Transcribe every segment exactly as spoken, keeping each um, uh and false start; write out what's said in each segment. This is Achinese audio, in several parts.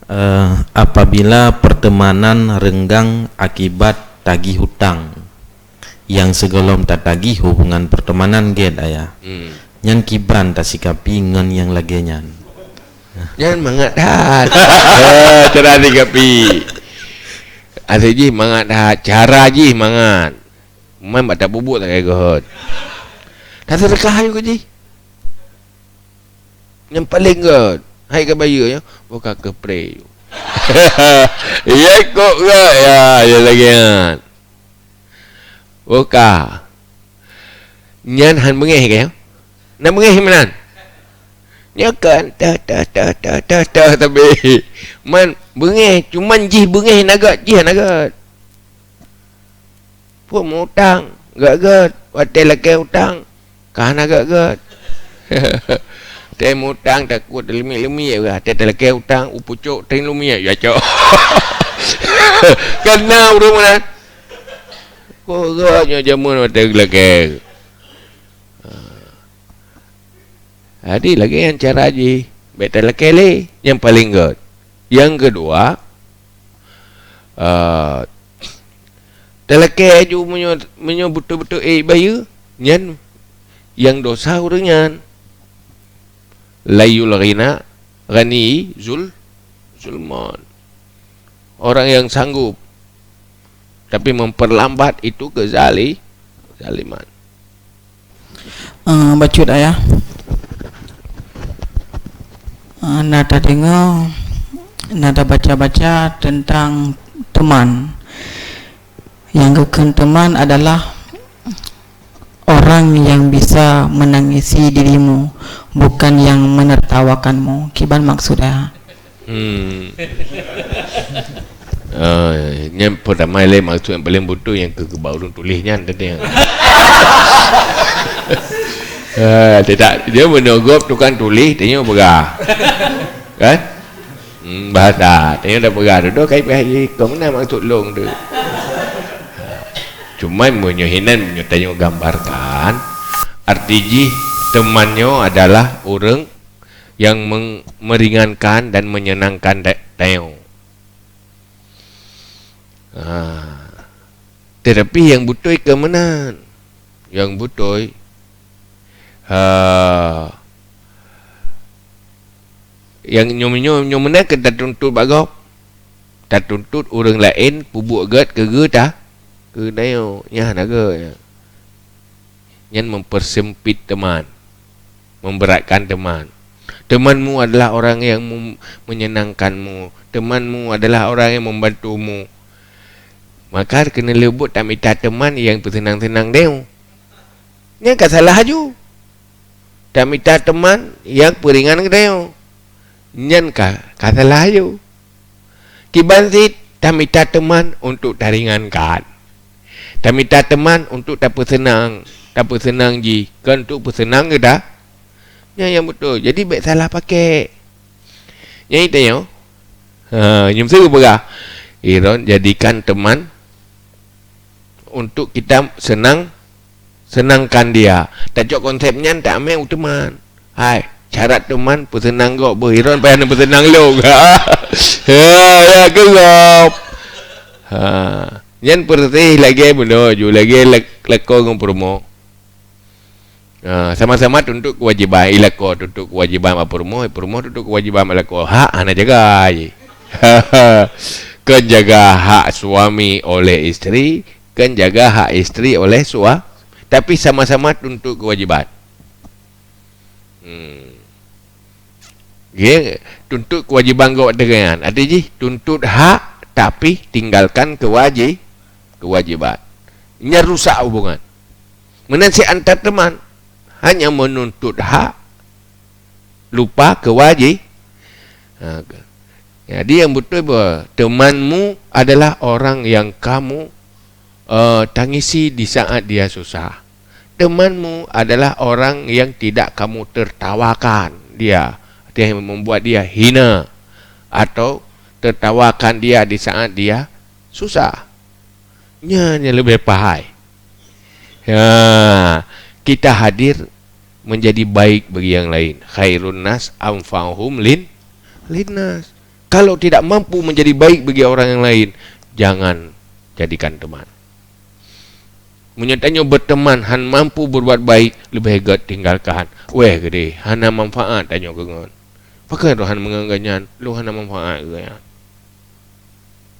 Eh, apabila pertemanan renggang akibat tagih hutang, nyang sigohlom tatagih hubungan pertemanan gét, Ayah. Hmm. Nyan kiban tasikapi ngon nyang lagée nyan? Nyan mangat that. Eh, cara sikapi. Asai jih mangat that, cara jih mangat. Man bak tapubuet sagai geuhot. Taseudeukah ayue keu jih. Nyang paleng gét, hai ka bayeue nyoe, boh ka keupré yue. Ya, kok gét, ya, ya lagée nyan. Boh ka. Nyan han beungéh ka, ya? Na beungéh meunan? Nyoe kan, tah, tah, tah, tah, tah, tah, tapi man beungéh, cuman jih beungéh na gét, jih hana gét. Peue mutang, gét-gét. Watée lakée utang, ka hana gét-gét. Watée mutang, takot leumiek-leumiek, watée talakée utang, u pucok teueng leumiek, ya cok. Kan na ureuëng meunan. Kok gét nyoe jameun watée geulakée. Jadi, lagée nyan cara jih, bék talakée lé, nyang paleng gét. Nyang keudua, eh, talakée aju meunyoe, meunyoe beutôi-beutôi ék bayeue, nyan nyang dosa ureuëng nyan. Layul ghina ghani zul-, zulman. Orang yang sanggup tapi memperlambat itu kezali-, kezaliman. Eh, bacut ayah. Eh, na tadeungoe, na tabaca-baca teuntang teman. Nyang geukheun teman adalah orang yang bisa menangisi dirimu, bukan yang menertawakanmu. Kiban maksud ayah? Hmm. Ah, nyan peutama lé maksud nyang paleng beutôi nyang keu, keu bak ureuëng tuléh nyan tadi. Ah, tidak, dia meunyoe gob tukang tuléh, tanyoe peugah. Kan? Hmm, bahasa, tanyoe dah peugah tu, tu kai payah jih, keu meunan maksud lôn tu. Cuman meunyoe hinan, meunyoe tanyoe gambarkan, arti jih teman nyoe adalah ureuëng yang meng-, meringankan dan menyenangkan da-, tanyoe. Ha. Tetapi nyang beutôi keu meunan. Nyang beutôi, ha, nyang nyoe, nyoe, nyoe meunan keu tatuntut bak gob. Tatuntut ureuëng laén pubuet gét keu geuta, keu tanyoe, nyan hana gét. Nyan mempersempit teman, memberatkan teman. Temanmu adalah orang yang mem-, menyenangkanmu. Temanmu adalah orang yang membantumu. Maka keuneuk leubuet tamita teman nyang peuseunang-seunang tanyoe. Nyan ka salah aju. Tamita teman nyang peuringan geutanyoe. Nyan ka, ka salah aju. Kiban cit tamita teman untuk taringankan. Tamita teman untuk tapeuseunang, tapeuseunang jih, kon untuk peuseunang geuda. Nyan nyang beutôi. Jadi bék salah paké. Nyan tanyoe, ha, nyoe meusti geupeugah, Iron jadikan teman untuk kita senang, senangkan dia. Tacok konsep nyan tamé u teman. Hai, syarat teman peuseunang gob, beuh Iron payah neupeuseunang lôn. Ha, ya, keu gob. Ha, nyan peureuseh lagée bunoe ju, lagée lak-, lakoe ngon peurumoh. Ha, sama-sama tuntut keuwajéban, ilakoe tuntut keuwajéban bak peurumoh, peurumoh tuntut keuwajéban bak lakoe. Hak hana jaga jih. Kon jaga hak suami oleh isteri, kon jaga hak isteri oleh sua-, tapi sama-sama tuntut keuwajéban. Hmm. Nggih, tuntut keuwajéban gob teuh nyan. Arti jih, tuntut hak, tapi tinggalkan kewaji-, kewajiban. Nyan rusak hubungan. Meunan cit antar teman, hanya menuntut hak, lupa kewaji-, ha, ke-, jadi yang betul bahwa temanmu adalah orang yang kamu, eh, tangisi di saat dia susah. Temanmu adalah orang yang tidak kamu tertawakan dia, artinya membuat dia hina, atau tertawakan dia di saat dia susah. Nyan nyang leubeh pahai. Ya, kita hadir menjadi baik bagi yang lain. Khairun nas anfa'uhum lin-, linnas. Kalau tidak mampu menjadi baik bagi orang yang lain, jangan jadikan teman. Meunyoe tanyoe berteman han mampu berbuat baik, leubeh gét tinggalkan. Weh geude, hana manfaat tanyoe keu ngon. Pakon roh han meungon gobnyan, lôn hana manfaat keu gobnyan.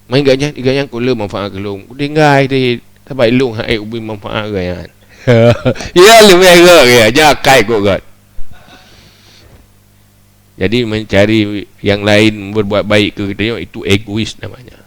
Mai gobnyan, gobnyan keu lôn manfaat keu lôn. Tinggai deh, sabab lôn han ék ubri manfaat keu gobnyan. Ya leubeh gét ya, jakai kok gét. Jadi mencari yang lain berbuat baik keu kita, itu egois namanya.